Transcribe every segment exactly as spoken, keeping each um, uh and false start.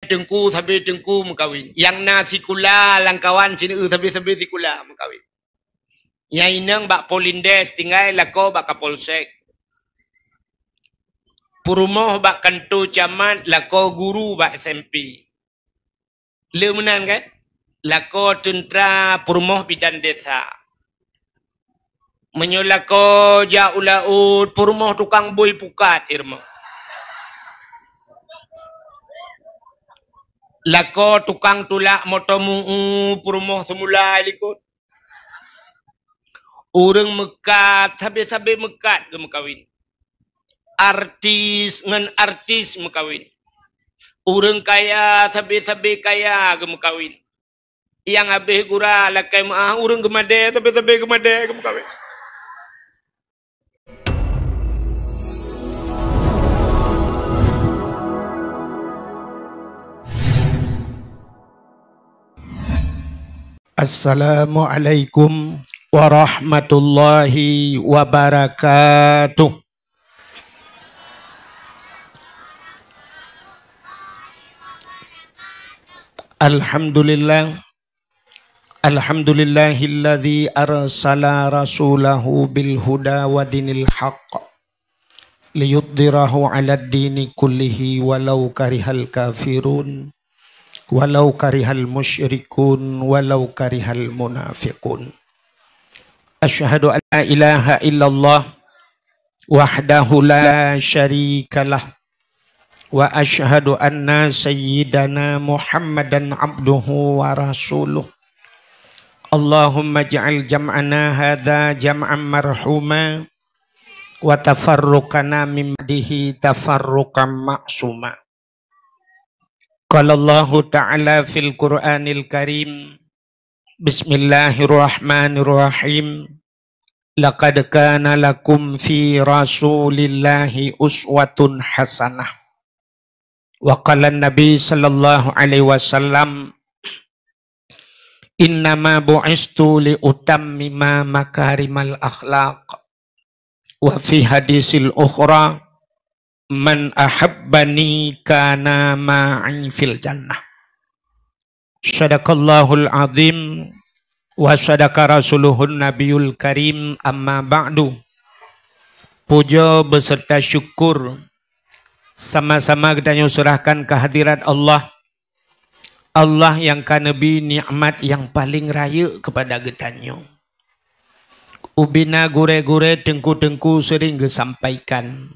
teungku sabe teungku meukawen. Nyang na sikula lam kawan sineuk sabe-sabe sikula meukawen. Nyang inong bak Polindes tinggai lakoe bak Kapolsek. Peurumoh bak kantô camat lakoe guru bak S M P. Le meunan kan? Lakoe teuntra peurumoh bidan desa. Meunyoe lakoe jak u laôt peurumoh tukang bui pukat i rumoh. Lakoe tukang tulak moto mu'u peurumoh seumula i likot. Ureuëng meukat sabe-sabe meukat geumeukawen. Artis ngon artis meukawen. Ureuëng kaya sabe-sabe kaya geumeukawen. Nyang habéh gura lakée meuáh ureuëng geumadée sabe-sabe geumadée geumeukawen. Assalamualaikum warahmatullahi wabarakatuh. Alhamdulillah. Alhamdulillahilladzi arsala rasulahu bil huda wa dinil haqq liyudhhirahu 'alad dini kullihi walau karihal kafirun, walau karihal musyrikun, walau karihal munafiqun. Asyhadu an la ilaha illallah wahdahu la syarikalah, wa asyhadu anna sayyidana Muhammadan abduhu wa rasuluh. Allahumma ja'al jam'ana hadza jam'an marhuma, wa tafarruqana min ba'dihi tafarruqan ma'suma. Qala Allahu ta'ala fil Qur'anil Karim, Bismillahirrahmanirrahim. Laqad kana lakum fi Rasulillahi uswatun hasanah. Wa qala Nabi sallallahu alaihi wasallam, "Innama bu'istu li utammima makarimal akhlaq." Wa fi hadisil ukhra, "Man ahabbani kana ma'i fil jannah." Sadaqallahul azim wa sadaqa rasuluhun nabiyul karim, amma ba'du. Puja beserta syukur sama-sama geutanyoe serahkan kehadirat Allah. Allah nyang ka neubi nikmat nyang paleng rayeuk keupada geutanyoe. Ubena gurée-gurée, teungku-teungku sering geusampaikan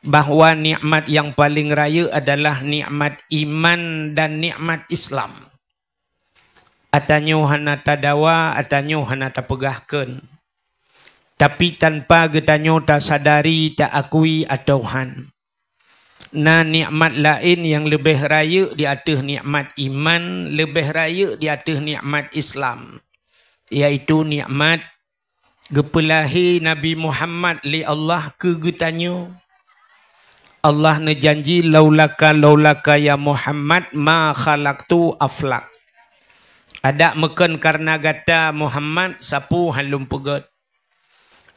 bahwa nikmat nyang paleng rayeuk adalah nikmat iman dan nikmat Islam. Atanyoe hana tadawa, atanyoe hana tapeugah kheun. Tapi tanpa geutanyoe tasadari, taakui atawa han, na nikmat laén nyang leubeh rayeuk di ateueh nikmat iman, leubeh rayeuk di ateueh nikmat Islam, yaitu nikmat geupeulahé Nabi Muhammad lé Allah keu geutanyoe. Allah neujanji, "Laulaka, laulaka ya Muhammad, ma khalaqtu aflak." Adak meukheun kareuna gata Muhammad, sapeue han lôn peugét.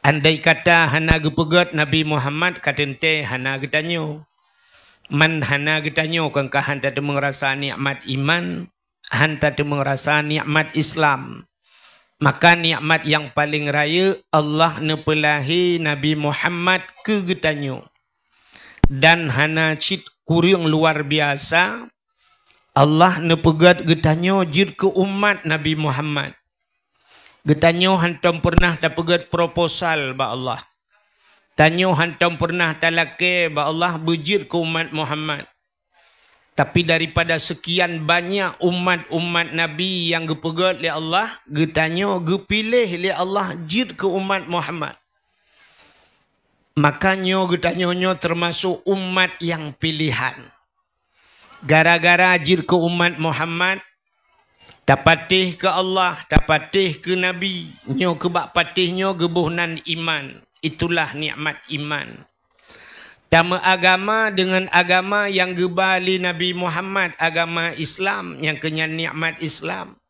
Andai kata hana geupeugét Nabi Muhammad, ka teuntée hana geutanyoe. Man hana geutanyoe kon ka han tateumeung rasa nikmat iman, han tateumeung rasa nikmat Islam. Maka nikmat nyang paleng rayeuk Allah neupeulahé Nabi Muhammad keu geutanyoe. Dan hana cit kureueng luar biasa, Allah neupeugét geutanyoe jeuet keu umat Nabi Muhammad. Geutanyoe hántom peureunah tapeugét proposal bak Allah. Tanyoe hántom peureunah talakée bak Allah beujeuet keu umat Muhammad. Tapi daripada seukian banyak umat-umat Nabi nyang geupeugét lé Allah, geutanyoe geupiléh lé Allah jeuet keu umat Muhammad. Maka nyoe geutanyoe nyoe teumasok umat nyang piléhan. Gara-gara jeuet keu umat Muhammad, tapatéh keu Allah, tapatéh keu Nabi, nyoe keu bak patéh nyoe geuboh nan iman. Itulah nikmat iman. Tameuagama deungon agama nyang geuba lé Nabi Muhammad, agama Islam, nyang keu nyan nikmat Islam.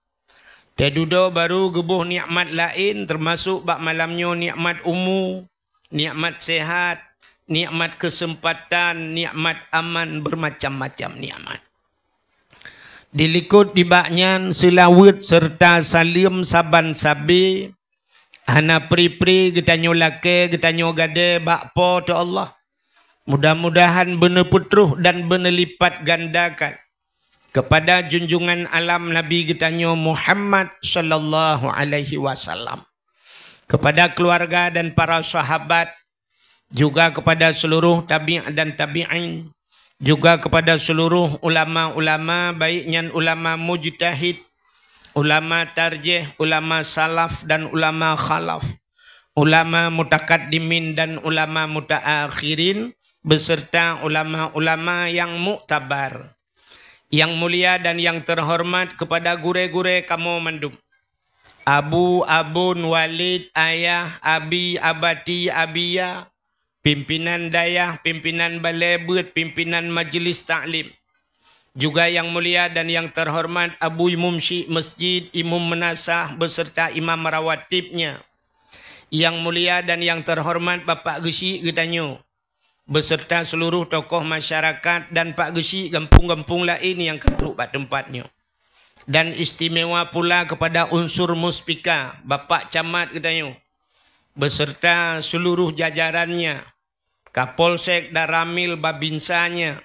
Teududoe barô geuboh nikmat laén, teumasok bak malam nyoe nikmat umu, nikmat sehat, nikmat keuseumpatan, nikmat aman, beumacam-macam nikmat. Dilikot nibak nyan seulaweuet seureuta saleuem saban sabe, hana pri-pri geutanyoe lakée geutanyoe gadée bak Po teu Allah. Mudah-mudahan beuneupeutroh dan beuneulipatgandakan keupada junjungan alam Nabi geutanyoe Muhammad sallallahu alaihi wasallam, keupada keuluwarga dan para sahabat, juga keupada seuluruh tabi' dan tabi'in, juga keupada seuluruh ulama-ulama, baik nyan ulama mujtahid, ulama tarjih, ulama salaf dan ulama khalaf, ulama mutakaddimin dan ulama mutaakhirin, beserta ulama-ulama nyang muktabar. Nyang mulia dan nyang teuhoreumat keupada gurée-gurée kamoe mandum. Abu, abon, walid, ayah, abi, abati, abiya, pimpinan dayah, pimpinan balée beuet, pimpinan majeulis taklim. Juga nyang mulia dan nyang teuhoreumat Abu Imum Syik Masjid, Imum Meunasah beserta imam rawatibnya. Nyang mulia dan nyang teuhoreumat Bapak Geusyik geutanyoe, beserta seuluruh tokoh masyarakat dan Pak Geusyik gampông-gampông laén nyang ka trok bak teumpat nyoe. Dan istimewa pula keupada unsur muspika, Bapak Camat geutanyoe, beserta seuluruh jajarannya, Kapolsek, Danramil, Babinsanya,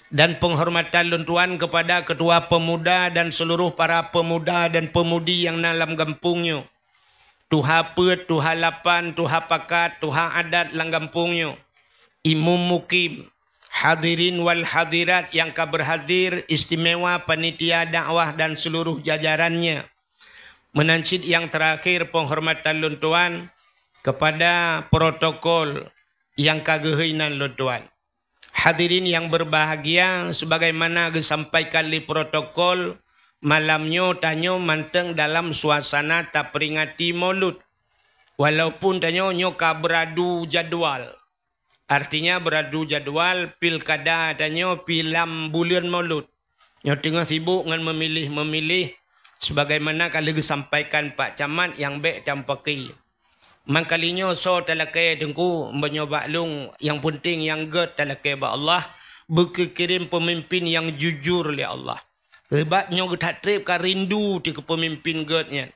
dan penghormatan lôn tuan keupada Ketua Pemuda dan seuluruh para pemuda dan pemudi nyang na lam gampông nyoe, tuha peuet, tuha lapan, tuha pakat, tuha adat lam gampông nyoe, imum mukim, hadirin wal hadirat nyang ka beurhadir, istimewa panitia dakwah dan seuluruh jajarannya. Meunan cit nyang teurakhir, penghormatan lôn tuan keupada protokol nyang ka geuhôi nan lôn tuan. Hadirin nyang beubahgia, sebagaimana geusampaikan lé protokol, malam nyoe tanyoe mantong dalam suasana taperingati Maulud. Walaupun tanyoe nyoe ka beuradu jadwal. Artinya, beuradu jadwal pilkada tanyoe pih lam buleuen Maulud. Nyoe teungoh sibok ngon meumiléh-meumiléh, sebagaimana ka lheueh geusampaikan Pak Camat nyang bék tampaki. Mangkalinyoe soe talakée Teungku, meunyoe bak lôn, nyang peunteng nyang gét talakée bak Allah, beukirém peumimpén nyang jujur lé Allah. Rebat nyoe geutat treb ka rindu teuh keu peumimpén gét nyan.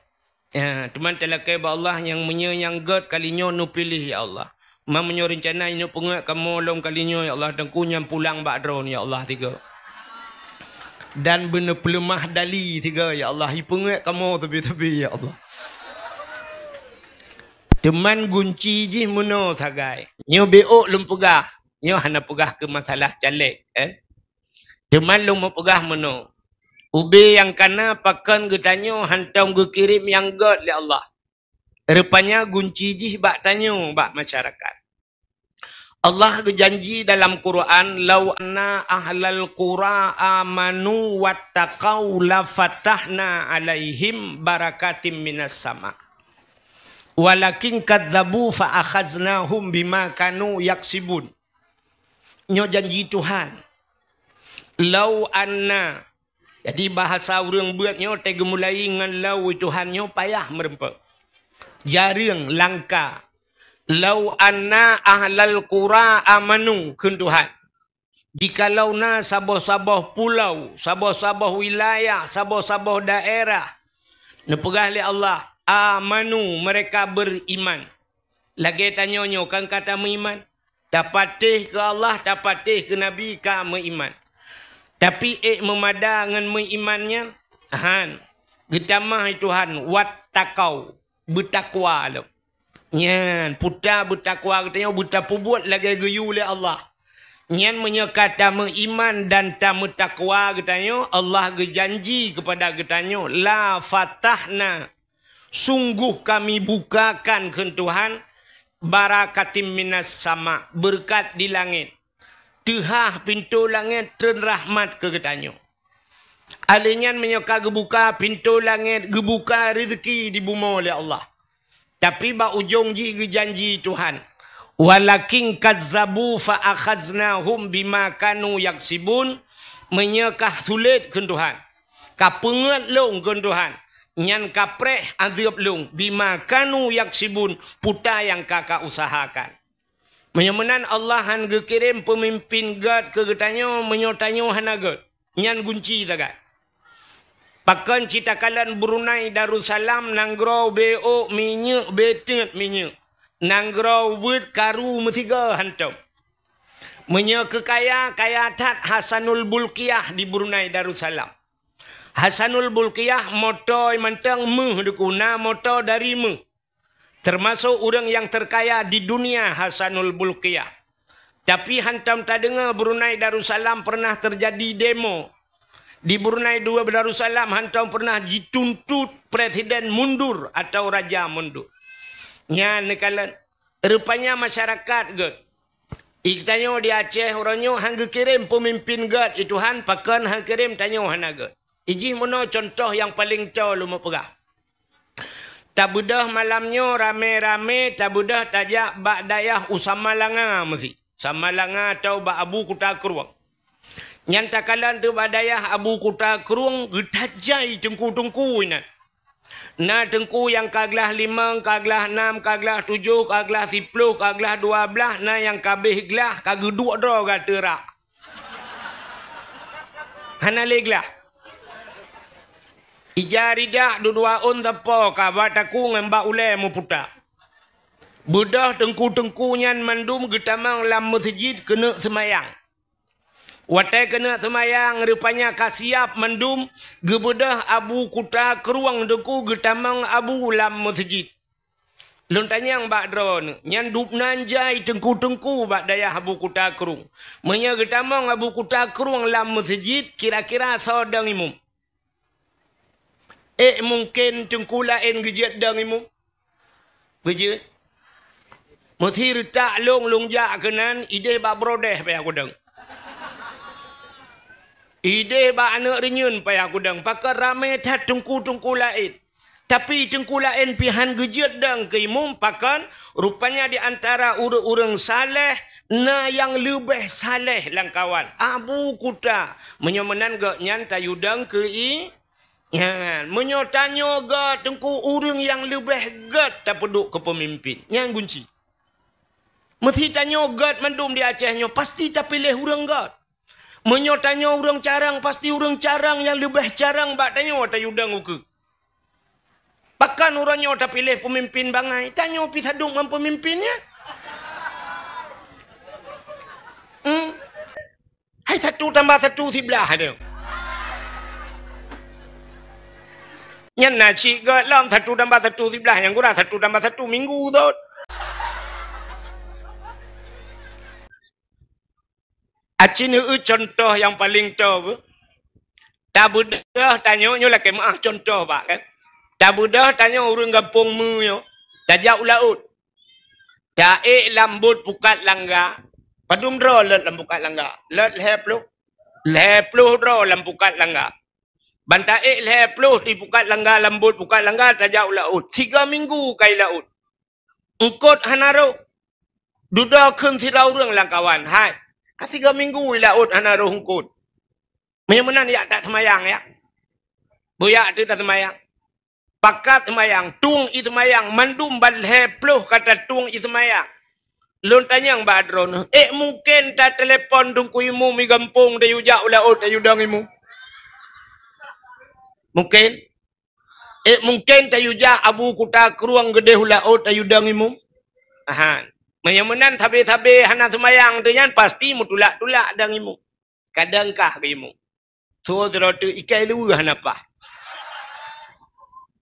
Ya, teuma talakée bak Allah nyang meunyoe nyang gét kalinyoe neupiléh, ya Allah. Ma meunyoe reuncana neuk peungét kamoe lom kalinyoe, ya Allah, Teungku nyan pulang bak droeneuh, ya Allah, tiga. Dan beuneupeuleumah dali tiga, ya Allah, ipeungét kamoe teubi-teubi, ya Allah. Teuma gunci jih meunoe sagai. Nyoe bék lôn peugah, nyoe hana peugah keu masalah caleg, eh. Teuma lôn meupeugah meunoe, ubé nyang kana pakon geutanyoe hantom geukirém nyang gét lé Allah. Rupanya gunci jih bak tanyoe, bak masyarakat. Allah geujanji dalam Quran, "Lau anna ahlal qura amanu wattaqau lafatahna alaihim barakatim minas sama. Walakin kadzabu fa akhaznahum bima kanu yaksibun." Nyoe janji Tuhan. "Lau anna." Jadi, bahasa ureuëng beuet nyoe teugeumulai ngon "lau" Tuhan nyoe payah meurumpok. Jareueng, langka. "Lau anna ahlal qura amanu," kheun Tuhan. Jikalau na saboh-saboh pulau, saboh-saboh wilayah, saboh-saboh daerah, neupeugah lé Allah, "Amanu," mereka beriman. Lagée tanyoe nyoe kan ka tameuiman. Tapatéh keu Allah, tapatéh keu Nabi ka meuiman. Tapi ék meumada ngon meuiman nyan? Han. Geutamah Tuhan, "Wattaqau," beutakwa lom. Nyan, puta beutakwa geutanyoe beutapeubuet lagée geuyue lé Allah. Nyan meunyoe ka tameuiman dan tameutakwa geutanyoe, Allah geujanji keupada geutanyoe, "La fatahna," sungguh Kami bukakan, kheun Tuhan, "barakatim minas sama," beureukat di langét. Teuhah pintoe langét treun rahmat keu geutanyoe. Alèh nyan meunyoe ka geubuka pintoe langét, geubuka reuzeuki di bumoe lé Allah. Tapi bak ujong jih geujanji Tuhan, "Walakin kazzabu fa akhaznahum bima kanu yaksibun," meunyoe ka sulet kheun Tuhan, ka peungét lôn kheun Tuhan, nyan ka preh azeub lôn, "bima kanu yaksibun," puta nyang ka ka usahakan. Meunyoe meunan Allah han geukirém peumimpén gét keu geutanyoe, meunyoe tanyoe hana gét, nyan gunci sagai. Pakon cit takalon Brunei Darussalam, nanggroe beuôt minyeuk, beuteut minyeuk. Nanggroe beuet karu meusigoe hantom. Meunyoe keu kaya, kaya that Hasanul Bolkiah di Brunei Darussalam. Hasanul Bolkiah moto mantong méuh, dikeue na moto dari méuh. Termasuk ureuëng nyang terkaya di dunia Hasanul Bolkiah. Tapi hantom tadeungoe Brunei Darussalam pernah terjadi demo. Di Brunei dua Darussalam hantom pernah jituntut presiden mundur atau raja mundur. Nyan neukalon, rupanya masyarakat gét. Geutanyoe di Aceh uroe nyoe han geukirém peumimpin gét, i Tuhan pakon han kirém tanyoe hana gét. Ijih meunoe contoh nyang paleng toe lôn peugah. Tabeudôh malam nyoe ramé-ramé, tabeudôh tajak bak dayah u Samalanga meusi. Samalanga atau bak Abu Kuta Krueng. Nyan takalon teuk bak dayah Abu Kuta Krueng geutajai teungku-teungku inan. Na teungku nyang ka glah limong, ka glah nam, ka glah tujoh, ka glah siploh, ka glah dua blaih, na nyang ka abéh glah, ka geuduek droe gata rak. Hana lé glah. Ija ridak dudoe ôn sapo ka bak takue ngon bak ulée meuputa. Beudôh teungku-teungku nyan mandum geutamong lam meuseujid keuneuk seumayang. Watée keuneuk seumayang, rupanya ka siab mandum, geubeudôh Abu Kuta Krueng teungku geutamong abu lam meuseujid. Lôn tanyong bak droeneuh, nyan dubnan jai teungku-teungku bak dayah Abu Kuta Krueng. Meunyoe geutamong Abu Kuta Krueng lam meuseujid, kira-kira soe dong imum? Ék mungken teungku laén geujeuet dong imum? Geujeuet. Meusi reutak lông, lông jak keunan, idéh bak brodeh payah kudong. Idéh bak aneuëk reunyeun payah kudong. Pakon ramé that teungku-teungku laén. Tapi teungku laén pih han geujeuet dong keu imum, pakon? Rupanya di antara ureuëng-ureuëng saleh na nyang leubeh saleh lam kawan. Abu Kuta. Meunyoe meunan gobnyan tayue dong keu i, nyan. Meunyoe tanyoe gét teungku ureuëng nyang leubeh gét tapeuduek keu peumimpin. Nyan gunci. Meusi tanyoe gét mandum di Aceh nyoe, pasti tapiléh ureuëng gét. Meunyoe tanyoe ureuëng carông, pasti ureuëng carông nyang leubeh carông bak tanyoe tayue dong ukeue. Pakon uroe nyoe tapiléh peumimpin bangai, tanyoe pih sadum ngon peumimpin nyan. Hmm. Hai satu tambah satu siblaih adoe. Nyan na cit gét lom satu tambah satu siblaih, nyang gura satu tambah satu minggu thon. Aci neueu contoh nyang paleng toe beuh. Tabeudôh tanyoe nyoe lakée meuáh contoh bak kan. Tabeudôh tanyoe ureuëng gampông meu nyoe, tajak u laôt. Taék lam bot pukat langga. Padum droe lôt lam pukat langga? Lôt lhée ploh. Lhée ploh droe lam pukat langga. Ban taék lhée ploh di pukat langga lam bot pukat langga tajak u laôt. Sigoe minggu kai laôt. Eungkot hana rhoh. Dudoe kheun sidroe ureuëng lam kawan, "Hai, ka sigoe minggu i laôt hana rhoh eungkot. Meunyoe meunan yak taseumayang yak. Beuyak teuk taseumayang." Pakat seumayang, tueng ie seumayang, mandum ban lhée ploh ka tatueng ie seumayang. Lôn tanyong bak droeneuh, ék mungken tatelepon teungku imum i gampông tayue jak u laôt tayue dong imum? Mungken? Ék mungken tayue jak Abu Kuta Krueng geudeh u laôt tayue dong imum? Ahan. Meunyoe meunan sabe-sabe hana seumayang teunyan pasti meutulak-tulak dong imum. Kadang kah keu imum. Soe sidroe teuk ikai luweue hana paih.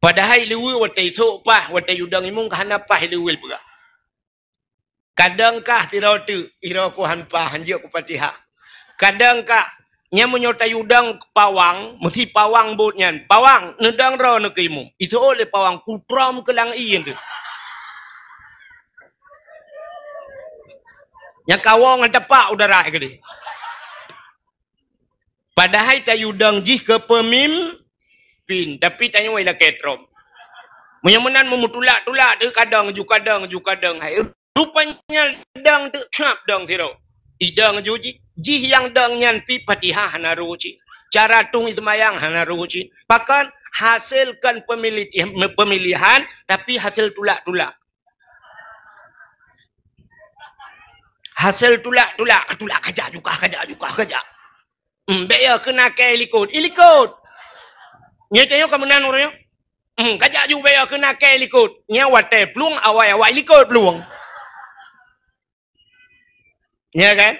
Padahai luweue watée isôk paih, watée yue dong imum ka hana paih luweue peugah. Kadang kah sidroe teuk, iroe ku han paih, han jeuet ku Fatihah. Kadang kah, nyan meunyoe tayue dong pawang, meusi pawang bot nyan. Pawang, neudong droeneuh keu imum. Isôk lé pawang, kutrom keu lam ie teuh. Nyang ka woe ngon tapak udara keudeh. Padahai tayue dong jih keu peumimpin, tapi tanyoe ilakée trom. Meunyoe meunan meutulak-tulak teuk kadang ju kadang ju kadang hai. Rupanya dong teuk cap dong sidroe. Idong ju jih, jih nyang dong nyan pih Fatihah hana rhoh cit. Cara tueng ie seumayang hana rhoh cit. Pakon? Hasilkan pemilih-, pemilihan, tapi hasil tulak-tulak. Hasil tulak-tulak, tulak kajak jukah, kajak jukah, kajak. Hmm, bék ya keunakai ilikot, ilikot. Nyoe tanyoe ka meunan uroe nyoe. Hmm, kajak ju bayeue keu nakée likot. Nyan watée plueng awai-awai likot plueng. Ya kan?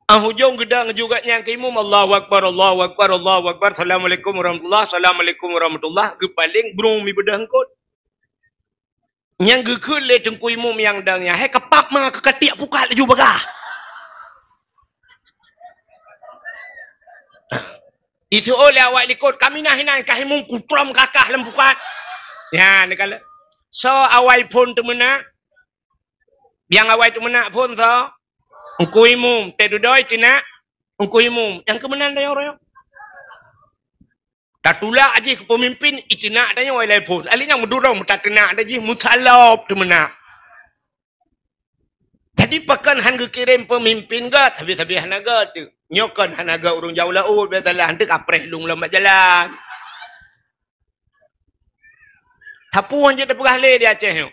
Ah ujong geudang juga nyang keu imum, Allahu Akbar, Allahu Akbar, Allahu Akbar, Assalamualaikum warahmatullah, Assalamualaikum warahmatullah, geupaleng brung mi beudeuh eungkot. Nyang geukheun lé teungku imum nyang dang nyan, hai kapap ma keu katiek pukat laju bagah. Itu lé awak likot, kami nah inan kah imum kutrom kakah lam pukat. Nyan, ni kala. So, awai phon teumeunak. Nyang awai teumeunak phon so. Teungku imum, teududoe teunak. Teungku imum, nyang keumeunan dayong royong. Tatulak jih keu peumimpin, iteunak tanyoe ilai phon. Ali nyang meudurong, tateunak dah jih, meusalop teumeunak. Jadi, pakon han geukirém peumimpin gét, sabe-sabe hana gét tu. Nyoe kon hana gét ureuëng jaweueb laôt, biasalah, hanteuk kapreh lung lam bak jalan. Sapeue jeuet tapeugah lé di Aceh nyoe.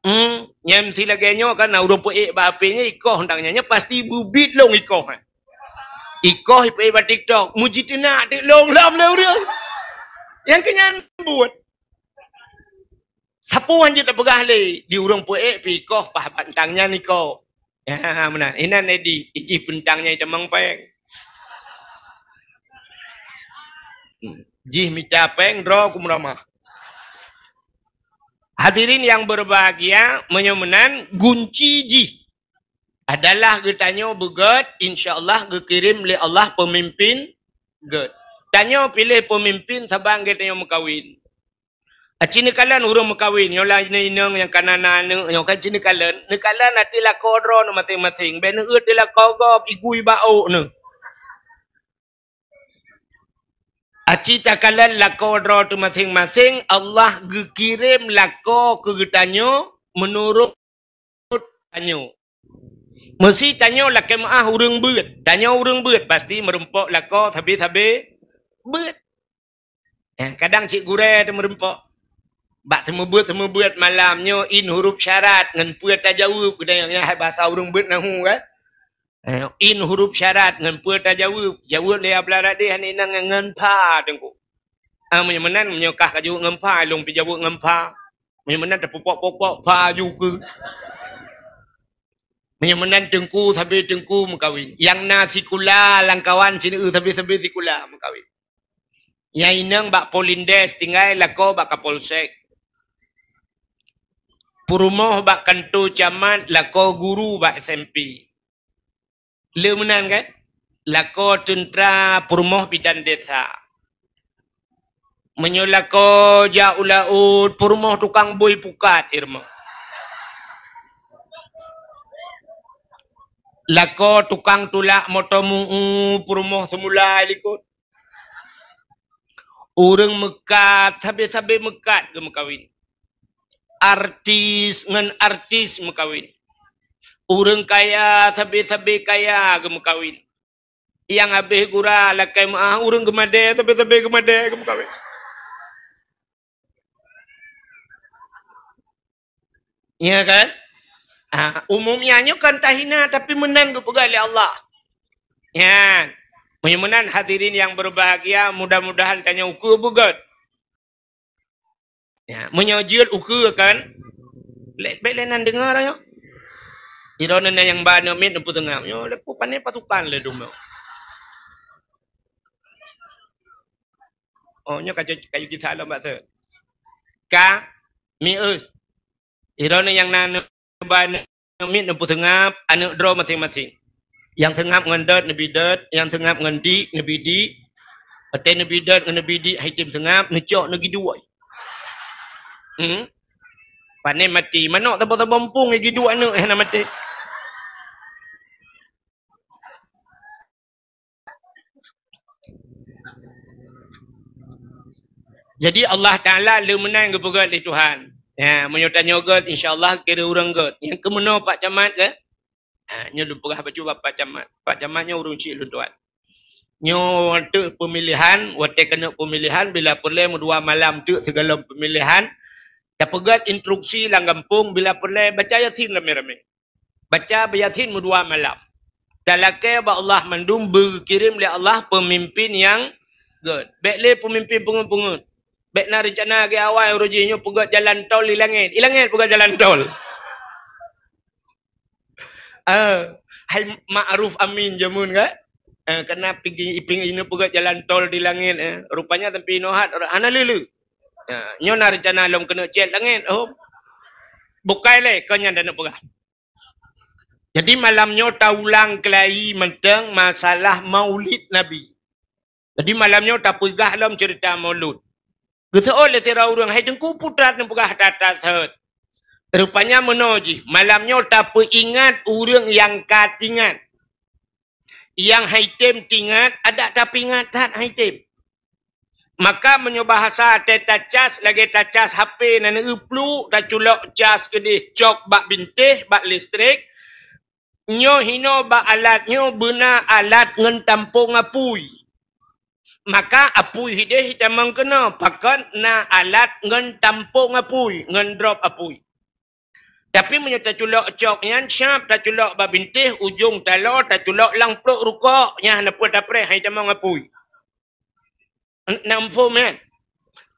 Hmm, nyang meusi lagée nyoe kan, na ureuëng peuék bak api nyoe ikoh tang nyan, nyan pasti beubiet lông ikoh, eh. Ikoh ipeuék bak TikTok, mujiteunak teuk lông lom lé ureuëng. Nyang keu nyan buet. Sapeue jeuet tapeugah lé, di ureuëng peuék pi ikoh paih bak tang nyan ikoh. Ya, meunan. Inan Edi, ijih beuntang nyang itamong péng. Hmm. Jih mita péng, droe keu meuramah. Hadirin yang berbahagia, meunyoe meunan, gunci jih adalah geutanyoe beugét, insya Allah geukirém lé Allah peumimpin gét. Tanyoe piléh peumimpin saban geutanyoe meukawen. Aci neukalon ureuëng meukawen, nyoe lah inong-inong nyang ka na, na aneuëk nyoe kan ci neukalon, neukalon até lakoe droe neuh maséng-maséng, bék neueuet di lakoe gob, igui bak ôk neuh. Aci takalon lakoe droe teuh maséng-maséng, Allah geukirém lakoe keu geutanyoe meunurot tanyoe. Meusi tanyoe lakée meuáh ureuëng beuet. Tanyoe ureuëng beuet pasti meurumpok lakoe sabe-sabe beuet. Eh, kadang cit gurée teuh meurumpok. Bak seumeubeuet-seumeubeuet malam nyoe in huruf syarat ngon peue tajaweueb, geutanyoe nyan hai basa ureuëng beuet nahu kan. Eh, in huruf syarat ngon peue tajaweueb. Jaweueb lé Abdullah Radih hana inong ngon pha teungku. Ah, meunyoe meunan, meunyoe kah kajaweueb ngon pha, lông pih jaweueb ngon pha. Meunyoe meunan tapupok-pupok pha ju keu. Meunyoe meunan teungku, sabe teungku meukawen. Nyang na sikula lam kawan sineuk sabe-sabe sikula meukawen. Nyang inong bak Polindes tinggai lakoe bak Kapolsek. Peurumoh bak kanto camat lakoe guru bak S M P. Le meunan kan? Lakoe teuntra peurumoh bidan desa. Meunyoe lakoe jak u laôt peurumoh tukang bui pukat ireumoh. Lakoe tukang tulak moto mu'u peurumoh seumula likot. Ureuëng meukat sabe-sabe meukat geumeukawen. Artis ngon artis meukawen. Ureuëng kaya sabe-sabe kaya geumeukawen. Nyang habéh gura lakée meuáh ureuëng geumadée sabe-sabe geumadée geumeukawen. Ya kan? Ah, umumnya nyoe kan tahina tapi meunan geupeugah lé Allah. Ya. Meunyoe meunan hadirin yang berbahagia, mudah-mudahan tanyoe ukeue beugét. Ya, meunyoe jeuet ukeue kan, lé, bék lé nan deungoe nyoe. Sidroe na nyang ba aneuk miet neupeuteungab. Nyoe leupah pané pasukan lé dum nyoe. Oh, nyoe kayu, kayu kisah lom bak tu. Ka, mius. Sidroe na nyang na aneuk ba aneuk miet neupeuteungab, aneuk droe maséng-maséng. Nyang seungab ngon dot neubi dot, nyang seungab ngon dik neubi dik. Watée neubi dot ngon neubi dik hai tem seungab, neucok neugi duek. Hmm? Pané maté, manok saboh-saboh muphom lagi duek aneuk hana maté. Jadi Allah Taala le meunan geupeugét lé Tuhan. Ya, meunyoe tanyoe gét, insya Allah kira ureuëng gét. Nyang keumeunoe Pak Camat ke? Ha, nyoe lôn peugah bacut bak Pak Camat. Pak Camat nyoe ureuëng chik lôn tuan. Nyoe teuk peumilihan, watée keuneuk peumilihan, bila peureulée meudua malam teuk sigohlom peumilihan, tapeugét instruksi lam gampông, bila peureulée baca Yasin ramé-ramé. Baca Yasin meudua malam. Talakée bak Allah mandum beukirém lé Allah peumimpén nyang Göt. Bèk lé peumimpin peungeut-peungeut. Bèk na reuncana lagèe awai uroe jih nyoe peugöt jalan tol di langèt. Di langèt peugöt jalan tol. Ah, hai Ma'ruf Amin jameun kan? Ah, keunan pigi iping inoe peugöt jalan tol di langèt, eh. Rupanya sampoe inoe hat hana lé-lé. Ah, nyoe na reuncana lom keuneuk cèt langèt, oh. Bukai lé, kon nyan taneuk peugah. Jadi malam nyoe taulang keulai mantong masalah Maulid Nabi. Jadi malam nyoe tapeugah lom ceurita Maulud. Geuseuôt lé sidroe ureueng, "Hai Teungku, peue that neupeugah that-that seuôt?" Rupanya meunoe jih, malam nyoe tapeuingat ureueng nyang ka tingat. Nyang han tém tingat, adak tapeuingat that han tém. Maka meunyoe bahasa teuh tacas lagèe tacas H P na neueu pluek, taculok cas keudeh cok bak bintéh, bak listrik, nyoe hinoe bak alat nyoe beuna alat ngon tampông apui. Maka apui hideh tamong keunoe, pakon na alat ngon tampông apui, ngon drop apui. Tapi meunyoe taculok cok nyan, siap taculok bak bintéh, ujong taloe, taculok lam pluek rukok, nyan hana peue tapreh, han tamong apui. N-, na muphom nyan?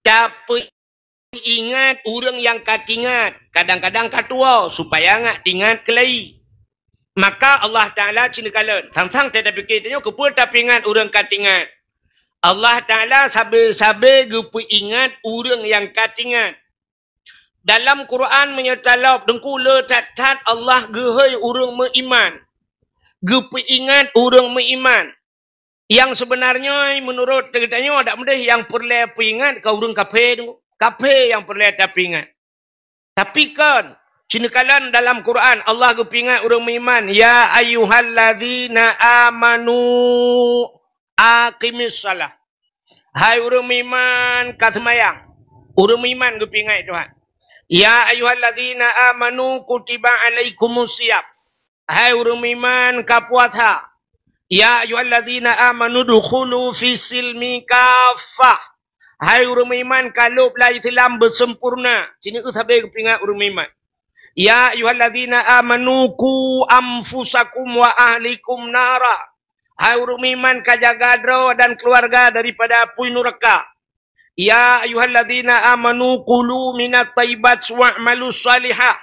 Tapeuingat ureueng nyang ka tingat, kadang-kadang ka tuwoe, supaya ngat tingat keulai. Maka Allah Taala cit neukalon, sang-sang tapike tanyoe keupeue tapeuingat ureueng ka tingat. Allah Taala sabe-sabe geupeuingat ureueng nyang ka tingat. Dalam Quran meunyoe talop, Teungku, le that-that Allah geuhôi ureueng meuiman. Geupeuingat ureueng meuiman. Nyang seubeunarnyoe meunurot geutanyoe adak meudeh nyang peureulèe peuingat ka ureueng kafé, Teungku. Kafé nyang peureulèe tapeuingat. Tapi kon, cit neukalon dalam Quran, Allah geupeuingat ureueng meuiman, "Ya ayyuhalladzina amanu aqimis shalah." Hai ureueng meuiman ka seumayang. Ureueng meuiman geupeuingat Tuhan. "Ya ayyuhalladzina amanu kutiba alaikumus shiyam." Hai ureueng meuiman ka puasa. "Ya ayyuhalladzina amanu dukhulu fis silmi kaffah." Hai ureueng meuiman ka lôb lam Islam beusempurna. Cit neueu sabe geupeuingat ureueng meuiman. "Ya ayyuhalladzina amanu qu anfusakum wa ahlikum nara." Hai ureueng meuiman ka jaga droe dan keuluwarga daripada apui nuraka. "Ya ayyuhalladzina amanu kulu minat thayyibat wa'malus shalihah."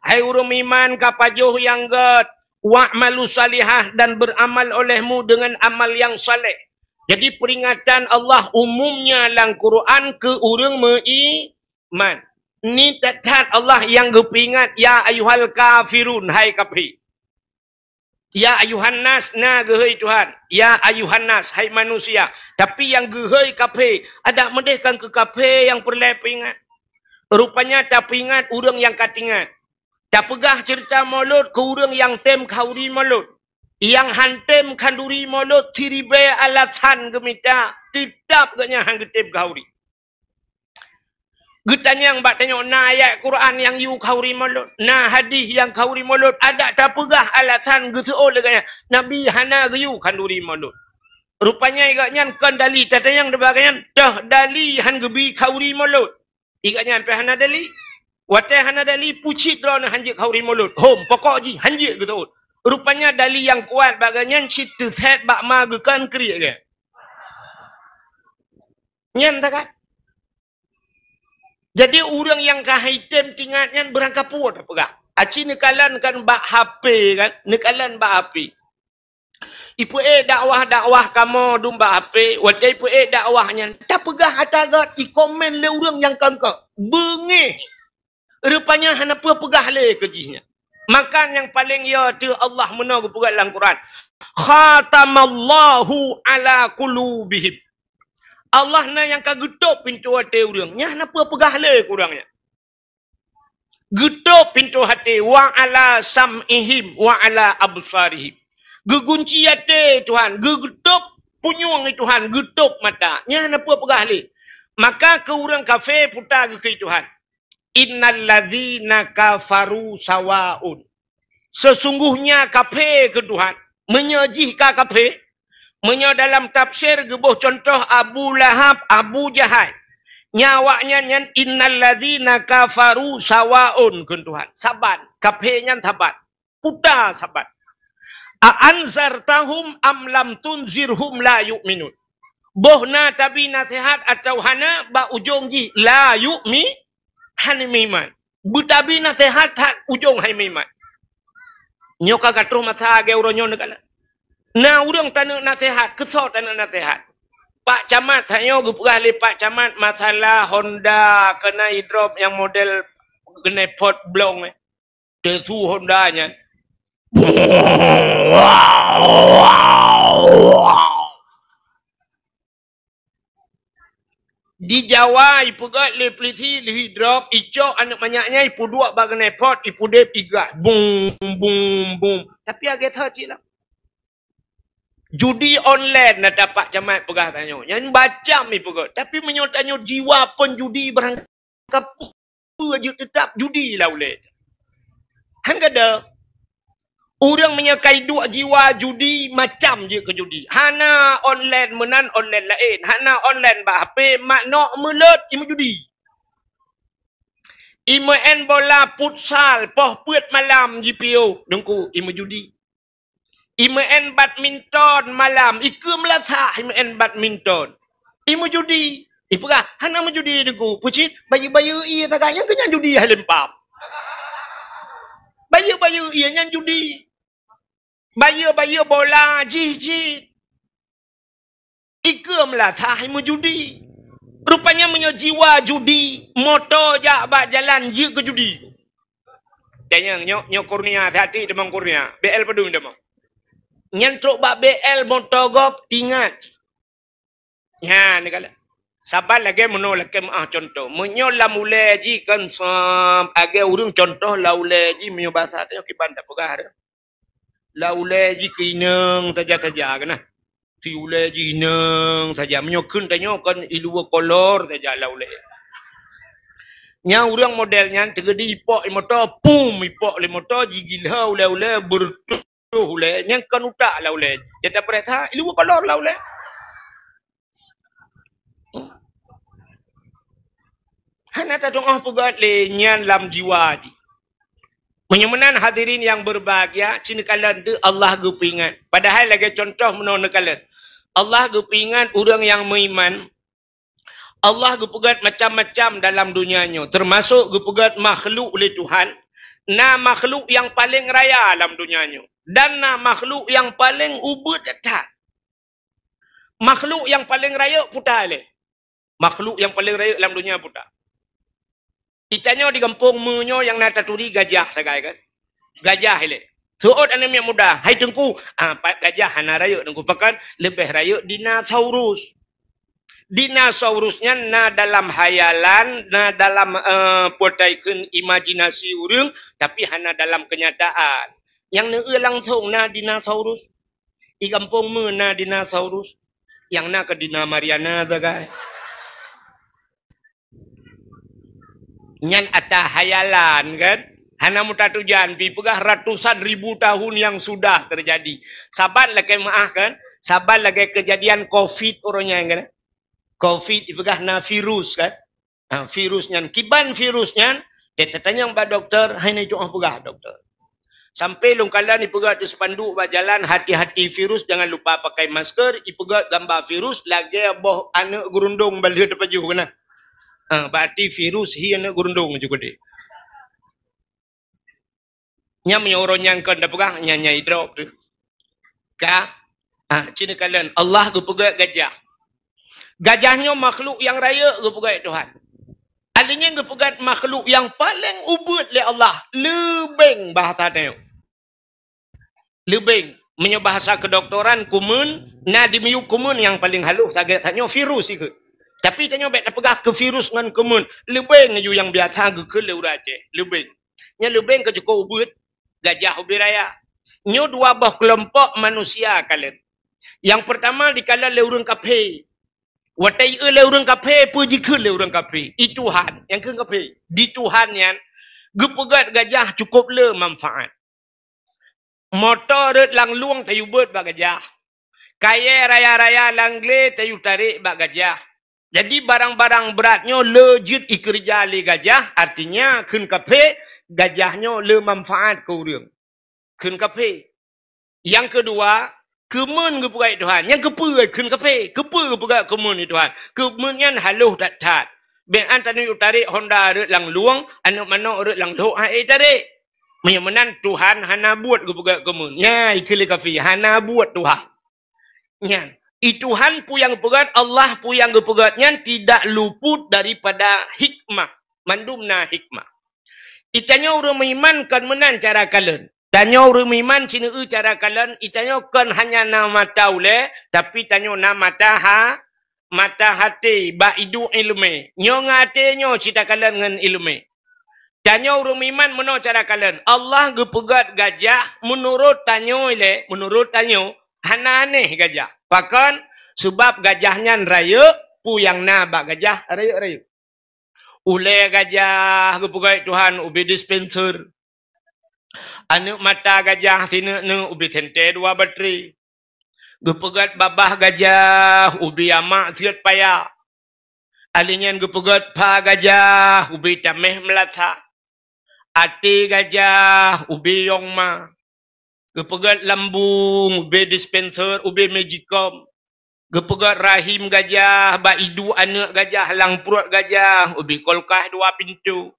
Hai ureueng meuiman ka pajoh nyang gèt, "wa'malus shalihah," dan beuramal olehmu dengan amal nyang saleh. Jadi peuringatan Allah umumnya lam Quran keu ureueng meuiman. Ni that-that Allah nyang geupeuingat, "Ya ayyuhal kafirun," hai kafé. "Ya ayuhan nas," na geuhôi Tuhan. "Ya ayuhan nas," hai manusia. Tapi nyang geuhôi kafé, adak meudeh kan keu kafé nyang peureulèe peuingat. Rupanya tapeuingat ureueng nyang ka tingat. Tapeugah ceurita Maulud keu ureueng nyang tém khanduri Maulud. Nyang han tém khanduri Maulud siribèe alasan geumita, teutap gobnyan han geutém khanduri. Geutanyong bak tanyoe, na ayat Quran nyang yue khanduri Maulud, na hadih nyang khanduri Maulud, adak tapeugah alasan geuseuôt lé gobnyan, Nabi hana geuyue khanduri Maulud. Rupanya gobnyan kon dali, tatanyong bak gobnyan, toh dali han geubi khanduri Maulud. Gobnyan pih hana dali. Watèe hana dali, peue cit droeneuh han jeuet khanduri Maulud. Hom, pokok jih han jeuet geuseuôt. Rupanya dali nyang kuat bak gobnyan cit teusèt bak ma geukheun kriek geuh. Nyan that kan? Jadi ureueng nyang ka han tém tingat nyan beurangkapeue tapeugah. Aci neukalon kan bak H P kan? Neukalon bak H P. Ipeuék dakwah-dakwah kamoe dum bak H P, watèe ipeuék dakwah nyan, tapeugah ata gèt, ikomén lé ureueng nyang kongkot. Beungéh. Rupanya hana peue peugah lé keu jih nyan. Maka nyang paleng yo teuh Allah meunoe geupeugah lam Quran, "Khatamallahu ala qulubihim." Allah na nyang ka geutôp pintoe até ureueng. Nyan hana peue peugah lé keu ureueng nyan. Geutôp pintoe até, "Wa ala sam'ihim wa ala absarihim." Geugunci até Tuhan, geu-, geutôp punyueng Tuhan, geutôp mata. Nyan hana peue peugah lé. Maka keu ureueng kafé peue ta geukheun Tuhan, "Innal ladzina kafaru sawaun." Sesungguhnya kafé keu Tuhan. Meunyoe jih ka kafé, meunyoe dalam tafsir geuboh cuntoh Abu Lahab, Abu Jahal, nyan awaknyan nyan, "Innal ladzina kafaru sawaun," kheun Tuhan. Saban. Kafé nyan saban. Peue ta saban. "A anzartahum am lam tunzirhum la yu'minun." Boh na tabi naseuhat atawa hana, bak ujong jih la yu'mi, hana meuiman. Beutabi naseuhat that ujong hai meuiman. Nyoe ka ka troh masa lagèe uroe nyoe neukalon. Na ureueng taneuk naseuhat, keusoe taneuk naseuhat. Pak Camat, tanyoe geupeugah lé Pak Camat masalah Honda keunan idrop nyang model knalpot blong, eh. Teusu Honda nyan. Di Jawa, ipeugèt lé polisi, lheuh idrop, icok aneuk manyak nyan, ipeuduek bak knalpot, ipeudeb, igas. Bum, bum, bum. Tapi lagèe that cit lah. Judi online na Pak Camat peugah tanyoe. Nyan macam ipeugèt. Tapi meunyoe tanyoe jiwa peunjudi barang kapeue jeuet teutap judi lam ulèe. Han gadôh. Ureueng meunyoe ka iduek jiwa judi, macam jeuet keu judi. Hana online meunan, online laén. Hana online bak H P, mak nok meulot, imeujudi. Imeu'en bola futsal, poh peuet malam jipiôh, Teungku, imeujudi. Imeu'en badminton malam, ikeu meulasah imeu'en badminton. Imeujudi. Ipeugah, hana meujudi Teungku. Peucit, bayeue-bayeue ie sagai, nyan keuh nyan judi hai lempam. Bayeue-bayeue ie nyan judi. Bayeue-bayeue bola jih cit. Ikeu meulasah imeujudi. Rupanya meunyoe jiwa judi, moto jak bak jalan jeuet keu judi. Tanyong, nyoe, nyoe kurnia, hati-hati teumong kurnia. B L padum teumong. Nyan trok bak B L moto gob tingat. Nyan, neukalon. Saban lagèe meunoe lakèe meu'ah contoh. Meunyoe lam ulèe jih kan sam, lagèe ureueng contoh lam ulèe jih meunyoe basa tanyoe kiban tapeugah. Lam ulèe jih keu inong saja-saja keunan. Di ulèe jih inong saja. Meunyoe kheun tanyoe kan iluwa kolor saja lam ulèe. Nyang ureueng model nyan teugedi ipok lé moto, pum, ipok lé moto, jigila ulèe-ulèe beureutoh ulèe, nyan kon utak lam ulèe. Jadi tapeuriksa, iluwa kolor lam ulèe. Hana tatu'oh peugöt lé nyan lam jiwa jih. Meunyoe meunan hadirin nyang beubahgia, ci neukalon deuh Allah geupeuingat. Padahai lagèe cuntoh meunoe neukalon. Allah geupeuingat ureueng nyang meuiman. Allah geupeugöt macam-macam dalam donya nyoe, teumasok geupeugöt makhluk lé Tuhan. Na makhluk nyang paleng raya lam donya nyoe, dan na makhluk nyang paleng ubeuet that. Makhluk nyang paleng rayeuk peue lé? Makhluk nyang paleng rayeuk lam donya peue? Di tanyoe di gampông meunyoe nyang na taturi gajah sagai kan? Gajah ilèe. Seuôt aneuk miet muda, "Hai Teungku, ah, pat gajah hana rayeuk Teungku, pakon leubeh rayeuk dinosaurus." Dinosaurus nyan na dalam hayalan, na dalam, eh, peue ta kheun imajinasi ureueng, tapi hana dalam kenyataan. Nyang neueu langsong na dinosaurus. Di gampông meunyoe na dinosaurus, nyang na keu dina Mariana sagai. Nyan ata hayalan kan? Hana meutatujan, pi peugah ratusan ribu tahun yang sudah terjadi. Saban lagèe meu'ah kan? Saban lagèe keujadian covid uroe nyan kan? Covid ipeugah na virus kan? Ha, virus nyan, kiban virus nyan, teuh tatanyong bak dokto, hai na itu oh peugah dokto. Sampai lôn kalon ipeugöt di spanduk bak jalan, "Hati-hati virus, jangan lupa pakai masker," ipeugöt gamba virus lagèe boh aneuk geurundong ban lheueh teupajoh keunan. Ha, berarti virus hi aneuk geurundong ju keudéh. Nyan meunyoe uroe nyan kon tapeugah, nyan, nyan idrop teuh. Ka? Ah, ci neukalon, Allah geupeugöt gajah. Gajah nyoe makhluk nyang rayeuk geupeugöt Tuhan. Akhé nyan geupeugöt makhluk nyang paleng ubeuet lé Allah, leubeng bahasa tanyoe. Leubeng. Meunyoe bahasa kedoktoran, kumeun, na di miyueb kumeun nyang paleng halôh sagai tanyoe virus ikheun. Tapi tanyoe bèk tapeugah keu virus ngon kumeun, leubeng laju nyang biasa geukheun lé ureueng Aceh, leubeng. Nyan leubeng ka cukôp ubeuet, gajah ubé raya. Nyoe dua boh keulompok manusia kalon. Nyang peurtama dikalon lé ureueng kafé. Watèe jieu lé ureueng kafé, peue jikheun lé ureueng kafé? I Tuhan, nyang kheun kafé. Di Tuhan nyan geupeugöt gajah cukôp le manfaat. Moto rhot lam lueng tayue beuet bak gajah. Kayèe raya-raya lam glé tayue tarek bak gajah. Jadi barang-barang brat nyoe le jeuet ikeureuja lé gajah, artinya kheun kafé, gajah nyoe le manfaat keu ureueng. Kheun kafé. Nyang keudua, Keumeun geupeugah Tuhan. Nyang keupeue kheun kafé? Keupeue geupeugah keumeun Tuhan? Keumeun nyan halôh that-that. Bék an taneuk tarek honda rot lam lueng, aneuk manok rot lam lhok han ék tarek. Meunyoe meunan Tuhan hana buet geupeugah keumeun. Nyan kheun lé kafé, hana buet Tuhan. Nyan, i Tuhan peue nyang geupeugah, Allah peue nyang geupeugah nyan tidak luput daripada hikmah. Mandum na hikmah. I tanyoe ureuëng meuiman kon meunan cara kalon. Tanyoe ureuëng meuiman sineuk cara kalon, i tanyoe kon hanya na mata ulée, tapi tanyoe na mata ha, mata haté bak iduek iéleumé. Nyoe ngon até nyoe cit takalon ngon iéleumé. Tanyoe ureuëng meuiman meunoe cara kalon. Allah geupeugah gajah meunurot tanyoe ilée, meunurot tanyoe hana aneh gajah. Pakon? Sabab gajah nyan rayeuk, peue nyang na bak gajah rayeuk-rayeuk. Ulée gajah geupeugah Tuhan ubé dispenser. Aneuk mata gajah sineuk-neuk ubé sentée dua batri. Geupeugah babah gajah ubé amak siot paya. Alé nyan geupeugah pha gajah ubé taméh meulasa. Até gajah ubé yong ma. Geupeugah lambung ubé dispenser, ubé magicom. Geupeugah rahim gajah bak iduek aneuk gajah lam pruet gajah ubé kulkas dua pintoe.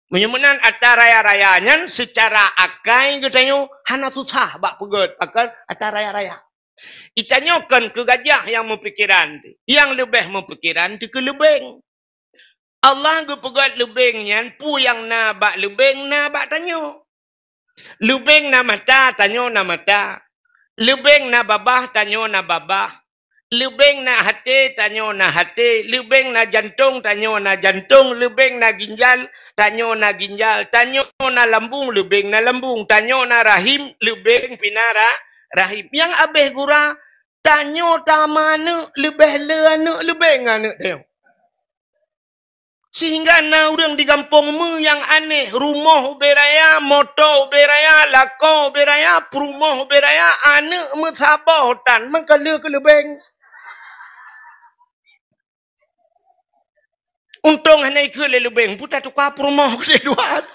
Meunyoe meunan atra raya-raya nyan seucara akai geutanyoe hana susah bak peugét, pakon atra raya-raya. I tanyoe kon keu gajah nyang meupikeran teuh. Nyang leubeh meupikeran teuh keu leubeng. Allah geupeugét leubeng nyan, peue nyang na bak leubeng na bak tanyoe. Leubeng na mata, tanyoe na mata. Leubeng na babah, tanyoe na babah. Leubeng na haté, tanyoe na haté. Leubeng na jantong, tanyoe na jantong. Leubeng na ginjal, tanyoe na ginjal. Tanyoe na lambung, leubeng na lambung. Tanyoe na rahim, leubeng pih na ra-, rahim. Nyang abéh gura, tanyoe tameuaneuk leubeh le aneuk leubeng aneuk tanyoe. Sehingga na ureuëng di gampông meu nyang aneh, rumoh ubé raya, moto ubé raya, lakoe ubé raya, peurumoh ubé raya, aneuk meusaboh tan, meukeuleu keu leubeng. Untông hana ikheun lé leubeng, peue tatuka peurumoh keudeh dua.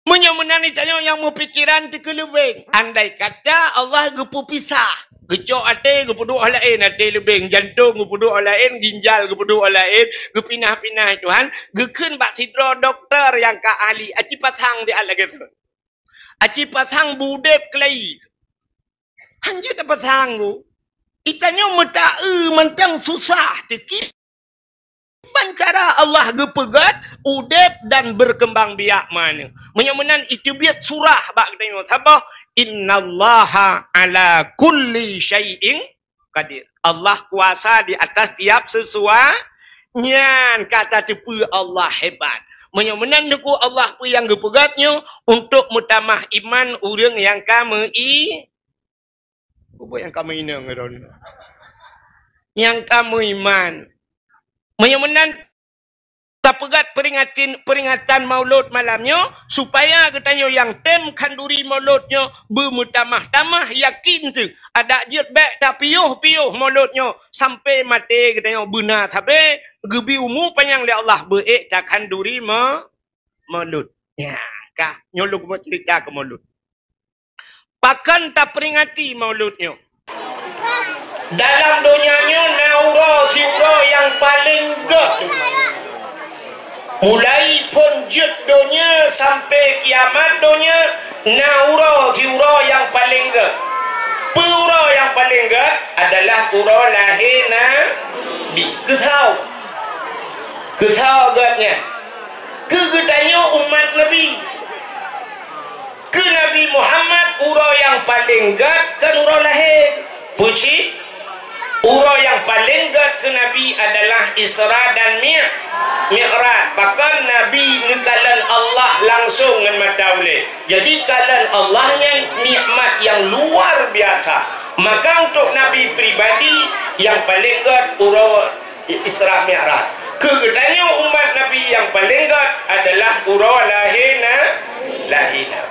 Meunyoe meunan i tanyoe nyang meupikeran teuh keu leubeng. Andai kata Allah geupeupisah, geucok até geupeuduek laén, até leubeng, jantong geupeuduek laén, ginjal geupeuduek laén, geupinah-pinah Tuhan, geukheun bak sidroe dokto nyang ka ahli, aci pasang di alat lagée tu. Aci pasang beudeb keulai. Hanjeuet tapasang ku. I tanyoe meutaeu mantong susah teuki. Ban cara Allah geupeugét udeb dan berkembang biak meuaneuk. Meunyoe meunan iteubiet surah bak geutanyoe saboh, "Innallaha ala kulli syai'in qadir." Allah kuasa di atas tiap sesuatu. Nyan ka tateupeue Allah hebat. Meunyoe meunan Teungku Allah peue nyang geupeugét nyoe untuk meutamah iman ureuëng nyang ka meu-i-, Bubuet nyang ka meuinong droeneuh. Nyang ka meuiman. Meunyoe meunan tapeugét peuringati-, peuringatan Maulud malam nyoe, supaya geutanyoe nyang tem khanduri Maulud nyoe beumeutamah-tamah yakin teuh. Adak jeuet bék tapiôh-piôh Maulud nyoe sampai maté geutanyoe beuna sabe geubi umu panyang lé Allah beuék takhanduri ma-, Maulud. Nyan ka, nyoe lôn keumeung cerita keu Maulud. Pakon tapeuringati Maulud nyoe? Dalam donya nyoe na uroe siuroe nyang paleng gét. Mulai phon jeuet donya sampai kiamat donya, na uroe siuroe nyang paleng gét. Peue uroe nyang paleng gét? Adalah uroe lahé Nabi. Keusoe? Keusoe gét nyan? Keu geutanyoe umat Nabi. Keu Nabi Muhammad, uroe nyang paleng gét kon uroe lahé. Peue cit? Uroe nyang paleng gét keu Nabi adalah Isra dan Mi-, Mi'raj. Pakon Nabi neukalon Allah langsong ngon mata ulée. Jadi, kalon Allah nyan nikmat nyang luar biasa. Maka, untuk Nabi pribadi, nyang paleng gét uroe Isra Mi'raj. Keu geutanyoe umat Nabi nyang paleng gét adalah uroe lahé Na-, lahé Nabi.